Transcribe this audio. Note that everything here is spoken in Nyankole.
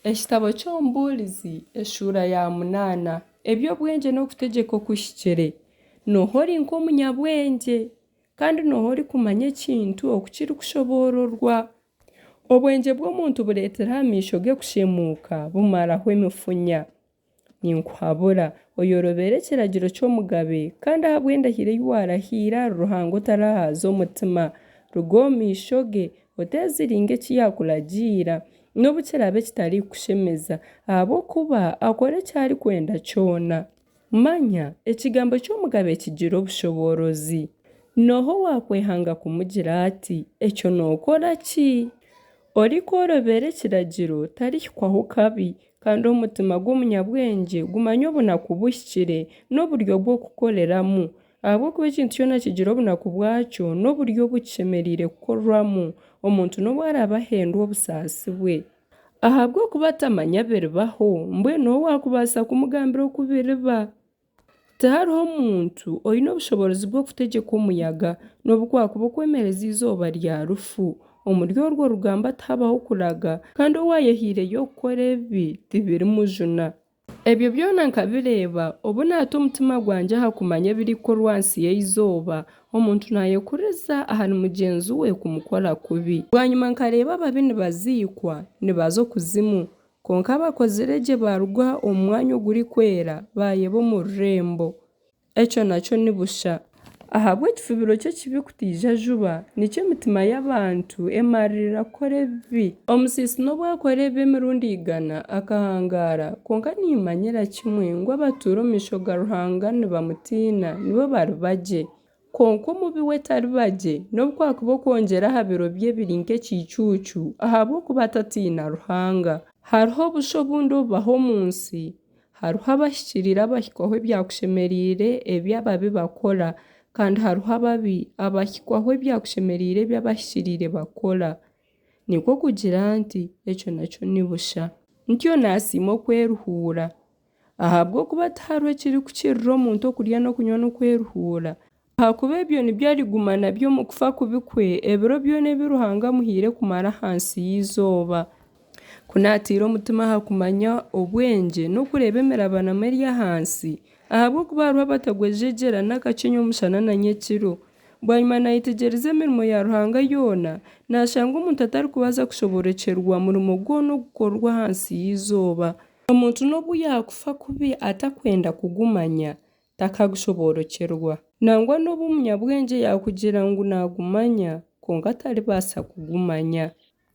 Ekitabo ky'Omubuurizi eshuura ya munaana, Eby'obwengye n'okutegyeka okuhikire. Nooha ori nk'omunyabwengye? Kandi nooha orikumanya ekintu oku kirikushoboororwa? Obwengye bw'omuntu bureetera aha maisho ge kushemuuka, bumaraho emifunya. Ninkuhabura, oyorobere ekiragiro ky'omugabe, kandi ahabw'endahiro ei waarahiire ahari Ruhanga otarahaaza omutima. Ruga omu maisho ge, oteeziringa eki yaakuragiira, nobu kiraabe kitarikukushemeza, ahabw'okuba akora eki arikwenda kyona. Manya, ekigambo ky'omugabe kigira obushoboorozi. N'oha owaakwehanga kumugira ati, Ekyo nookora ki? Orikworobera ekiragiro tarihikwaho kabi, Kandi omutima gw'omunyabwengye gumanya obunaku buhikire n'oburyo bw'okukoreramu, ahabw'okuba ekintu kyona kigira obunaku bwakyo n'oburyo obu kishemereire kukorwamu, omuntu n'obu araabe ahendwa obusaasi bwe. Ahabw'okuba tamanya biribaho, mbwenu n'oha owaakubaasa kumugambira oku biriba? Tihariho muntu oine obushoboorozi bw'okutegyeka omuyaga, n'obu kwakuba okwemereza eizooba rya rufu. Omuri orwo rugamba tihabaho kuraga, kandi owaayehaireyo kukora ebibi tibirimujuna. Ebyo byona nkabireeba, obu naata omutima gwangye aha kumanya ebirikukorwa ahansi y'eizooba, omuntu naayekuriza ahari mugyenzi we kumukora kubi. Bwanyima nkareeba ababi nibaziikwa, nibaza okuzimu, Kwonka abakozire gye baaruga omu mwanya ogurikwera, baayeba omu rurembo. Ekyo nakyo ni busha. Ahabw'ekifubiro ky'ekibi kutaija juba, nikyo emitima y'abantu emariirira kukora ebibi. Omusiisi nobu akora ebibi emirundi igana, akahangaara, kwonka nimmanyira kimwe ngu abatuura omu maisho ga Ruhanga nibamutiina nibo bariba gye. Kwonka omubi we tariba gye, nobu kwakuba okwongyera aha biro bye biri nk'ekiicuucu, ahabw'okuba tatiina Ruhanga. Hariho obusha obundi obubaho omu nsi, hariho abahikiriire abahikwaho ebyakushemereire ebi ababi bakora, kandi hariho ababi abahikwaho ebyakushemereire ebi abahikiriire bakora. Nikwo kugira nti, ekyo nakyo ni busha. Ntyo naasiima okweruhuura. Ahabw'okuba tihariho ekirikukirira omuntu okurya n'okunywa n'okweruhuura, ahakuba ebyo nibyo ariguma nabyo omu kufa kubi kwe ebiro byona ebi Ruhanga amuhaire kumara ahansi y'eizooba. Ku naataire omutima aha kumanya obwengye n'okureeba emirabanamu eri ahansi, ahabw'okuba hariho abatagwejegyera n'akakye nyomushana na nyekiro. Bwanyima naayetegyereza emirimo ya Ruhanga yoona, naashanga omuntu atarikubaasa kushoborokyerwa murimo gwona ogukorwa ahansi y'eizooba. Omuntu n'obu yaakufa kubi atakwenda kugumanya, takagushoboorokyerwa. Nangwa n'obu omunyabwengye yaakugira ngu naagumanya, kwonka taribaasa kugumanya.